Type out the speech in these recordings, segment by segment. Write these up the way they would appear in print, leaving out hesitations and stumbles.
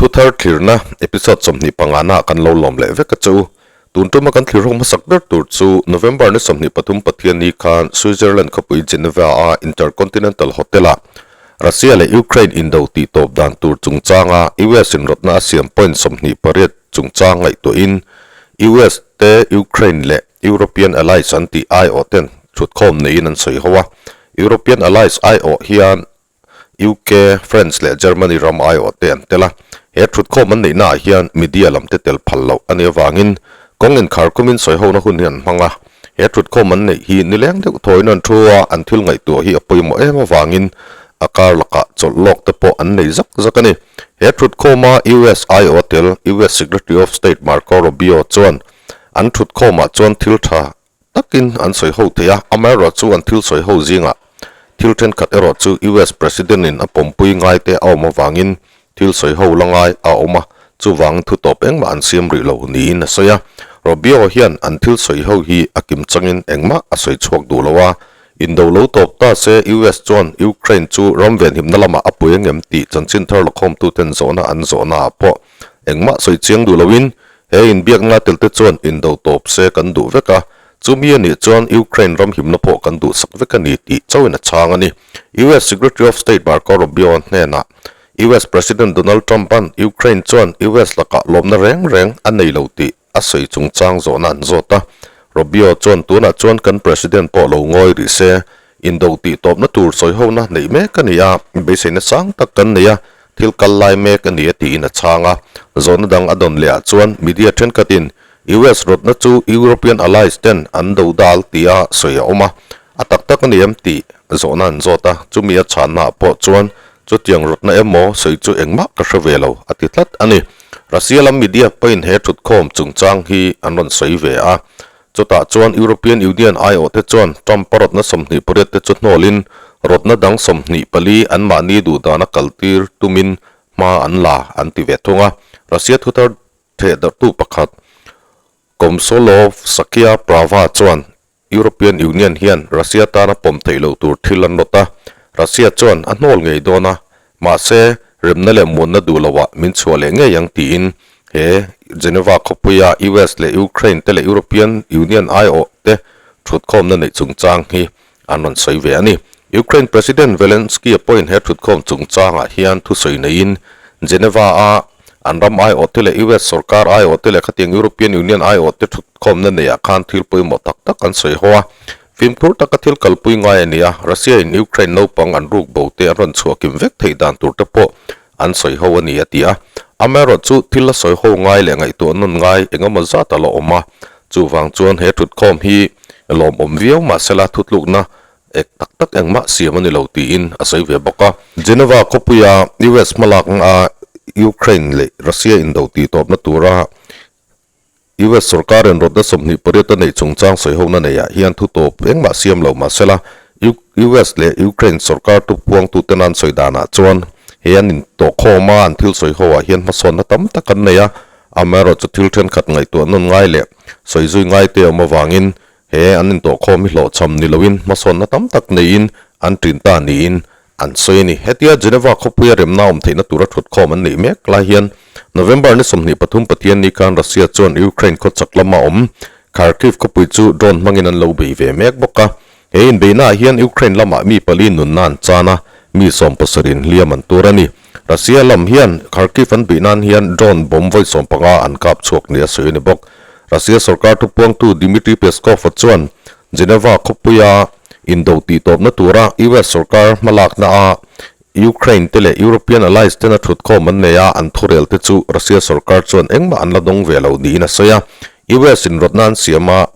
Thuthar thlirna episode 25 na ah kan lo lawm leh vek a che u. Tun tuma kan thlir ho hmasak ber tur chu November ni 23 Pathianni khan Switzerland khawpui Geneva a Intercontinental Hotel ah Russia leh Ukraine indo tih tawp dan tur chungchanga US in rawtna a siam point 28 chungchang ngaihtuahin US te Ukraine leh European Allies an tih aiawh ten thutkhawm neiin an sawi ho a. European Allies aiawh hian UK, France leh Germany ram aiawh te an tel a. He thutkhawm an neihnaah hian media lam te tel phal loh a nih avangin kawng inkhar kumin sawi hona hun hi an hmang a. He thutkhawm an neih hi nileng deuh thawiin an thu a, an thil ngaihtuah hi a pawimawh em avangin a kar lakah chawlh lawk te pawh an nei zak zak a ni. He thutkhawma US aiawh a tel US Secretary of State Marco Rubio chuan An thutkhawmah chuan thil tha takin an sawi ho thei a, amaherawh chu an thil sawi ho zingah thil thenkhat erawh chu US President in a pawmpui ngai te a awm avangin thil sawi ho la ngai a awm a, chuvangin thu tawp engmah an siam rih lo niin a sawi a. Rubio hian an thil sawi ho hi a kim changin engmah a sawi chhuak duh lo a, indo lo tawp ta se US chuan Ukraine chu ram venhimna lamah a pui angem tih chanchin thar lakhawmtuten zawhna an zawhnaah pawh engmah sawi chiang duh loin He inbiakna telte chuan indo tawp se kan duh vek a, chumi a nih chuan Ukraine ram himna pawh kan duhsak vek a ni tih chauhin a chhang a ni. US Secretary of State Marco Rubio hnenah US President Donald Trump-a'n Ukraine chuan US lakah lawmna reng reng a nei lo tih a sawi chungchang zawhna an zawt a. Rubio chuan tunah chuan kan President pawh lo ngawi rih se, indo tih tawpna tur sawihona neih mek a ni a, beiseina sang tak kan nei a, Thil kal lai mek a ni a tiin a chhang a. Zawhna dang a dawn leh ah chuan media thenkhatin US rawtna chu European allies ten an do dal tia sawi a awm a, a tak tak a ni em tih zawhna an zawt a, chumi a chhanna ah pawh chuan chutiang rawtna emaw sawi chu engmah ka hre ve lo a ti tlat a ni. Russia lam media pawhin he thutkhawm chungchang hi an rawn sawi ve a, Chutah chuan European Union aiawhte chuan Trump-a rawtna 28 te chu hnawlin rawtna dang 24 anmahni duhdana kaltir tumin hma an la an ti ve thung a. Russia thuthar thehdarhtu pakhat Komsolovskaya Prava chuan European Union hian Russia tana pawm theih loh tur thil an rawt a, Russia chuan a hnawl ngei dawn a, Mahse, remna leh muanna duh loah min chhuah leh ngei ang tiin he Geneva khawpuia US leh Ukraine te leh European Union aiawh te thutkhawmna neih chungchang hi an rawn sawi ve a ni. Ukraine President Zelensky-a pawhin he thutkhawm chungchangah hian thusawi neiin Geneva-a an ram aiawh te leh US sorkar aiawh te leh khatiang European Union aiawh te thutkhawmna neiah khan thil pawimawh tak tak an sawi ho a. Fimkhur taka thil kalpui ngai a ni a, Russia in Ukraine naupang an ruk bo te an rawn chhuah kim vek theih dan tur te pawh an sawi ho a ni a ti a. Amaherawh chu thil a sawi ho ngai leh ngaihtuah nawn ngai eng emaw zat a la awm a, chuvang chuan he thutkhawm hi lawmawm viau mahsela thutlukna ek tak tak engmah siam a ni lo tiin a sawi ve bawk a. Geneva khawpuia US hmalakna Ukraine leh Russia indo tihtawpna tura US sorkarin rawtna 28 a neih chungchang sawihona neiah hian thu tawp engmah siam lo mahsela, US leh Ukraine sorkar tu puangtute nan sawi danah chuan he an intawhkhawm a, an thil sawiho ah hian hmasawnna tam tak an nei a, amaherawh chu thil thenkhat ngaihtuah nawn ngai leh sawi zui ngai te awm avangin he an intawhkhawm hi hlawhchham ni loin hmasawnna tam tak neiin an ṭin ta niin An sawi a ni. Hetia Geneva khawpuia remna awm theihna tura thutkhawm an neih mek lai hian November ni 23 Pathianni khan Russia chuan Ukraine khaw chak lama awm Kharkiv khawpui chu drone hmangin an lo bei ve mek bawk a. He inbeihnaah hian Ukraine lamah mi pali nunna an chan a, mi sawmpasarih hliam an tur a ni. Russia lam hian Kharkiv an beih nan hian drone bomb vawi 15 an kap chhuak nia sawi a ni bawk. Russia sorkar thupuangtu Dmitry Peskov-a chuan Geneva khawpuia indo tihtawpna tura US sorkar hmalakna a Ukraine te leh European allies tena thutkhawm an nei a, an thurel te chu Russia sorkar chuan engmah an la dawng ve lo niin a sawi a. US in rawtna an siam a,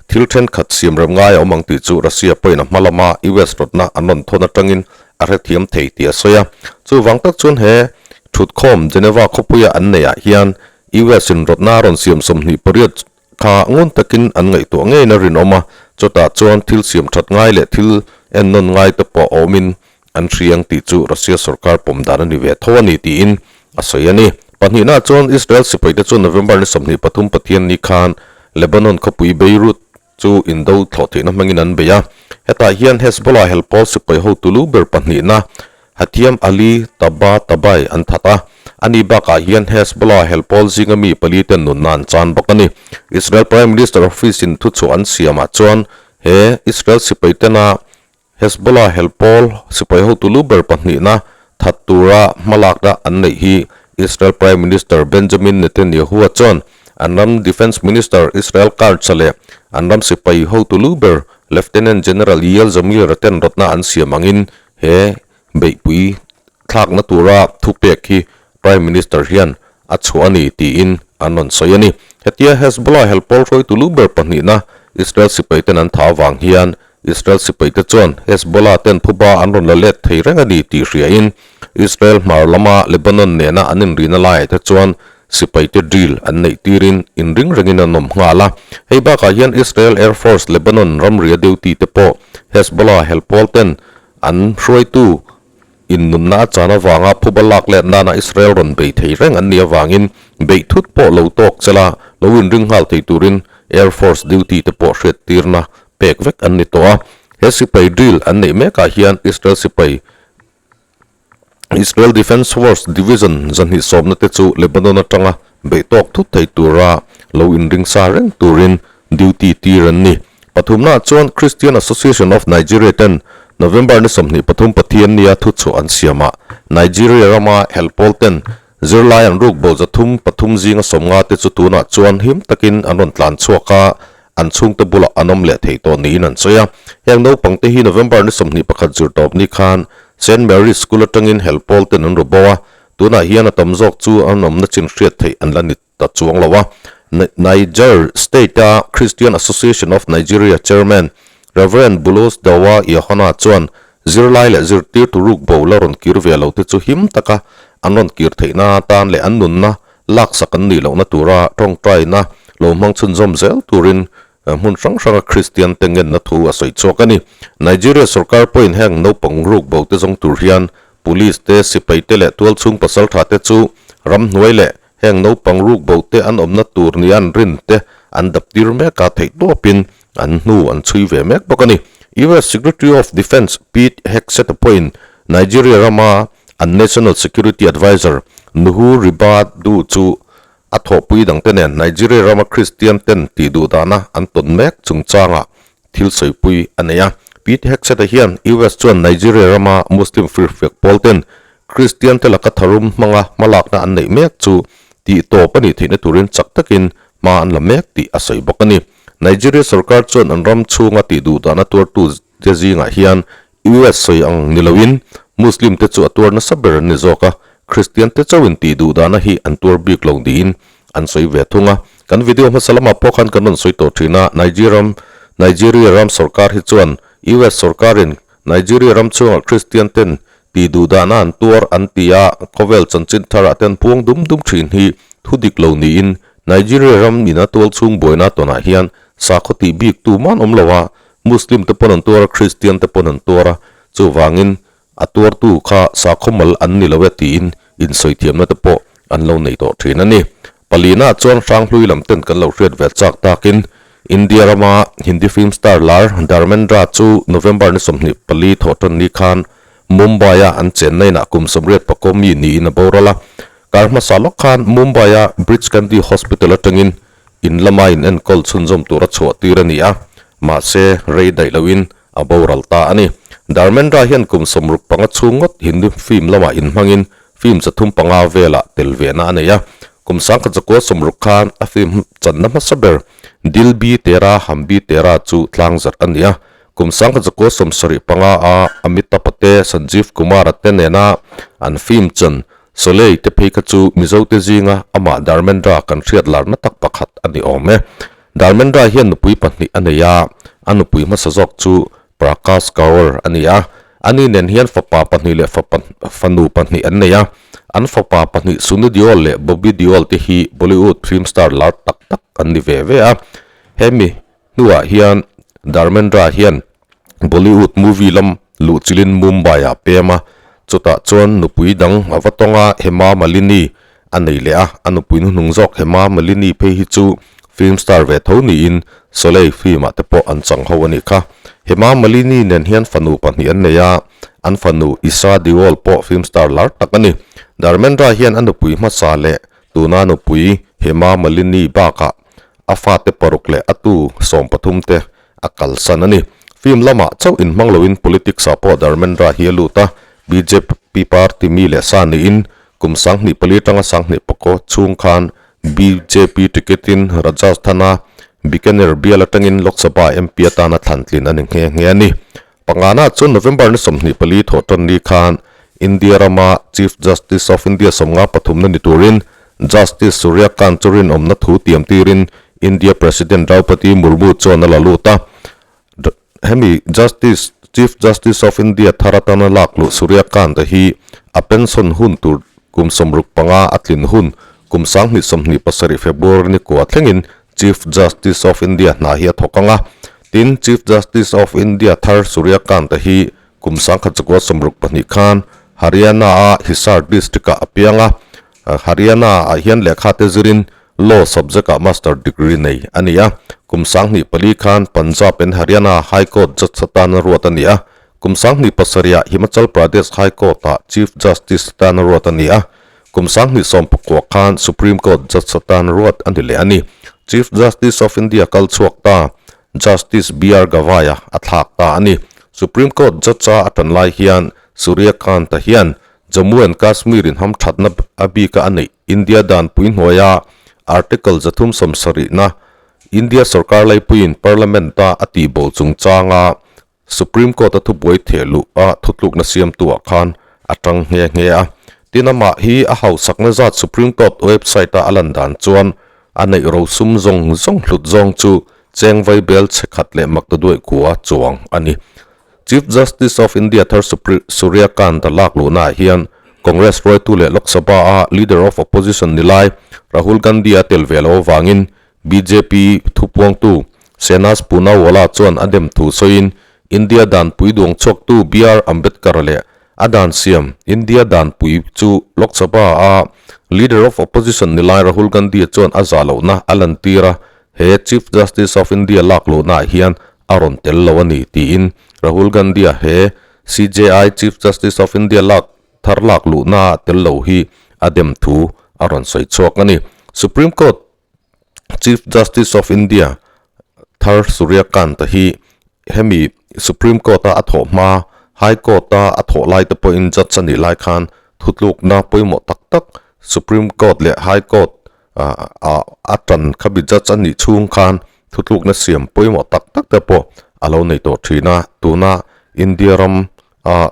thil thenkhat siam rem ngai a awm ang tih chu Russia pawhin a hma lama US rawtna an rawn thawn atangin a hrethiam thei tih a sawi a. Chuvang tak chuan he thutkhawm Geneva khawpuia an neihah hian US in rawtna a rawn siam 28 Kha ngun takin an ngaihtuah ngeiin a rinawm a, chutah chuan thil siam that ngai leh thil ennawn ngai te pawh awmin an hriang tih chu Russia sorkar pawm dan a ni ve tho a ni tiin a sawi a ni. Pahnihnaah chuan Israel sipaite chu November ni 23 Pathianni khan Lebanon khawpui Beirut chu indo thlawh theihna hmangin an bei a, hetah hian Hezbollah helpawl sipai hotu lu ber pahnihna Hathiam Ali Tabatabai an that a. Ani bakah hian Hezbollah hel pawl zinga mi paliten nunna an chan bawk a ni. Israel Prime Minister Office-in thuchhuah an siamah chuan he Israel sipai tena Hezbollah hel pawl sipai hotu lu ber pahnihna that tura hmalakna an neih hi Israel Prime Minister Benjamin Netanyahu-a chuan an ram Defence Minister Israel Katz-a leh an ram sipai hotu lu ber Lieutenant General Eyal Zamir-a ten rawtna an siam angin he beihpui thlakna tura thupek hi Prime Minister hian a chhuah a ni tiin an rawn sawi a ni. Hetia Hezbollah hel pawl hruaitu lu ber pahnihna Israel sipaiten an tha avang hian Israel sipaite chuan Hezbollah ten phuba an rawn la let thei reng a ni tih hriain Israel hmar lama Lebanon nena an inrina laiah te chuan sipaite drill an neih tirin inring rengin an awm nghal a. Hei bakah hian Israel Air Force Lebanon ramria duty te pawh Hezbollah hel pawl ten An hruaitu in nunna a chan avanga phuba lak let nana Israel rawn bei thei reng an nih avangin beih thut pawh lo tawk chela lo inring nghal thei turin Air Force duty te pawh hriattirna pek vek an ni tawh a. He sipai drill an neih mekah hian Israel sipai Israel Defence Force Division zahnih sawmna te chu Lebanon atanga beih tawk thut thei tura lo inring sa reng turin duty tir an ni. Pathumnaah chuan Christian Association of Nigeria ten November ni 23 Pathian nia thuchhuah an siamah Nigeria rama hel pawl ten zirlai an ruk bo 303 zinga 50 te chu tunah chuan him takin an rawn tlan chhuak a, an chhungte bulah an awm leh thei tawh niin an sawi a. Heng naupang te hi November ni 21 zirtawp ni khan Saint Mary's School atangin hel pawl ten an ru bo a, tunah hian a tam zawk chu an awmna chin hriat theih an la ni. ta chuang lo a. Niger State-a Christian Association of Nigeria Chairman Rev. Bulus Dawa Yohana chuan zirlai leh zirtirtu ruk bo la rawn kir ve lo te chu him taka an rawn kir theihna atan leh an nunna laksak an nih lohna tura tawngtaina lo hmang chhunzawm zel turin hmun hrang hranga Kristian te ngenna thu a sawi chhuak a ni. Nigeria sorkar pawhin heng naupang ruk bo te zawng tur hian Police te, sipai te leh tualchhung pasaltha te chu ramhnuai leh Heng naupang ruk bo te an awmna tur nia an rin te an dap tir mek a, theih tawpin an hnu an chhui ve mek bawk a ni. US Secretary of Defence Pete Hegseth pawhin Nigeria rama an National Security Adviser Nuhu Ribadu chu a thawhpui dangte nen Nigeria rama Kristian ten tih duh dana an tawn mek chungchangah thil sawipui a nei a. Pete Hegseth-a hian US chuan Nigeria rama Muslim firfiak pawl ten Kristian te laka tharum hmanga hmalakna an neih mek chu tih tawp a nih theihna turin chak takin hma an la mek tih a sawi bawk a ni. Nigeria sorkar chuan an ram chhunga tih duh dana tuartu te zingah hian US sawi ang ni loin Muslim te chu a tuar nasa ber an ni zawk a, Kristian te chauhin tih duh dana hi an tuar bik lo niin an sawi ve thung a. Kan video hmasa lamah pawh khan kan rawn sawi tawh thin a, Nigeria Nigeria ram sorkar hi chuan US sorkarin Nigeria ram chhungah Kristian ten tih duh dahna an tuar an ti a, khawvel chanchin tharah ten puang dum dum thin hi thu dik lo niin Nigeria ram ina tual chhung buaina tawnah hian sakhaw tih bik tu man awm lo a, Muslim te pawn an tuar a, Kristian te pawn an tuar a, chuvangin a tuartu kha sakhaw mal an ni lo e tiin insawithiamna te pawh an lo nei tawh thin a ni. Palina chuan Hranghlui lam ten kan lo hriat ve chak takin India rama Hindi film star lar Dharmendra chu November ni 24 thawhtan ni khan Mumbai-a an chenna inah kum 84 mi niin a boral a. Kar hmasa lawk khan Mumbai-a Breach Candy Hospital atangin in lama in enkawl chhunzawm tura chhuah tir a ni a, mahse rei daih loin a boral ta a ni. Dharmendra hian kum 65 chhung ngawt Hindi film lamah inhmangin film 35 velah tel vehna a nei a. Kum 1960 khan a film channa hmasa ber Dil Bhi Tera Hum Bhi Tera chu tlangzarh a ni a. Kum 1975 a Amitabh te Sanjeev Kumar te nena an film chan Sholay te phei kha chu Mizo te zinga amah Dharmendra kan hriat larna tak pakhat a ni awm e. Dharmendra hian nupui pahnih a nei a, a nupui hmasa zawk chu Prakash Kaur a ni a. Ani nen hian fapa pahnih leh fapa fanu pahnih an nei a. An fapa pahnih Sunny Deol leh Bobby Deol te hi Bollywood film star lar tak tak an ni ve ve a. Hemi hnuah hian Dharmendra hian Bollywood movie lam luhchilhin Mumbai-ah pem a, chutah chuan nupui dang a va tawng a, Hema Malini a nei leh a, a nupui hnuhnung zawk Hema Malini phei hi chu film star ve tho niin Sholay film-ah te pawh an chang ho a nih kha. Hema Malini nen hian fanu pahnih an nei a, an fanu Isha Deol pawh film star lar tak a ni. Dharmendra hian a nupui hmasa leh tuna nupui Hema Malini bakah a fate paruk leh a tu 13 te a kalsan a ni. Film lamah chauh inhmang loin politics ah pawh Dharmendra hi a lut a, bjp party mi leh sa niin kum 24 atanga 25 chhung khan bjp ticket in Rajasthan-a Bikaner bial atangin Lok Sabha MP atana thlantlin a ni nghe nghe a ni. Pangana chuan November ni 24 thawhtan ni khan India rama Chief Justice of India 53 na ni turin Justice Surya Kant chu rinawmna thu tiam tirin India President Draupadi Murmu chuan a la lut a. Hemi Justice Chief Justice of India thar atana lak luh Surya Kant a hi a pension hun tur kum 65 a tlin hun kum 2027 February ni kua thlengin Chief Justice of India hna hi a thawk ang a. Tin, Chief Justice of India thar Surya Kant a hi kum 1962 khan Haryana-a Hisar district-ah a piang a. Haryana-ah hian lehkha te zirin Law subject-ah master degree nei a ni a. Kum 2004 khan Punjab and Haryana High Court judge atana ruat a ni a. Kum 2007-ah Himachal Pradesh High Court-ah Chief Justice atana ruat a ni a. Kum 2019 khan Supreme Court judge atan ruat a ni leh a ni. Chief Justice of India kal chhuak ta Justice BR Gavai-a a thlak ta a ni. Supreme Court judge-a a tan lai hian Surya Kant-a hian Jammu and Kashmir in hamthatna a bika a neih India danpui hnuaia Article 370-na India sorkar laipuiin Parliament-a a tihbo chungchanga Supreme Court a thubuai theh luh a thutlukna siamtuah khan a tang nghe nghe a. Tin amah hi a hausakna zat Supreme Court website a a lan dan chuan a neih rosum zawng zawng hlut zawng chu cheng vai bel chhe khat leh maktaduaih kua chuang a ni. Chief Justice of India thar Surya Kant a lak luhnaah hian Congress hruaitu leh Lok Sabha a Leader of Opposition ni lai Rahul Gandhi a tel ve lo avangin bjp thupuangtu Shehnaz Poonawalla chuan a dem thu sawiin India danpui duang chhuaktu BR Ambedkar leh a dan siam India danpui chu Lok Sabha a Leader of Opposition ni lai Rahul Gandhi chuan a zah lohna a lantir a, he Chief Justice of India lak luhnaah hian a rawn tel lo a ni tiin Rahul Gandhi a he CJI Chief Justice of India lak thar lak luhnaah tel lo hi a dem thu a rawn sawi chhuak a ni. Supreme Court Chief Justice of India thar Surya Kant hi hemi Supreme Court a a thawh hma High Court a a thawh lai te pawhin judge a nih lai khan thutlukna pawimawh tak tak Supreme Court leh High Court a a tan khabi judge a nih chhung khan thutlukna siam pawimawh tak tak te pawh a lo nei tawh thin a. Tuna India ram a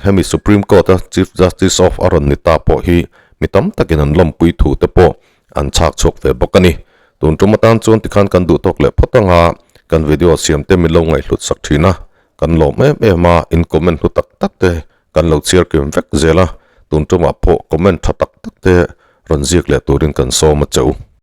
hemi Supreme Court a Chief Justice of a rawn ni ta pawh hi mi tam takin an lawmpui thu te pawh an chhak chhuak ve bawk a ni. Tun tum atan chuan tikhan kan duh tawk leh phawt anga kan video siam te min lo ngaihhlut sak thin a, kan lawm em em a, in comment hlu tak tak te kan lo chhiar kim vek zel a, tun tumah pawh comment tha tak tak te rawn ziak leh turin kan sawm a che u.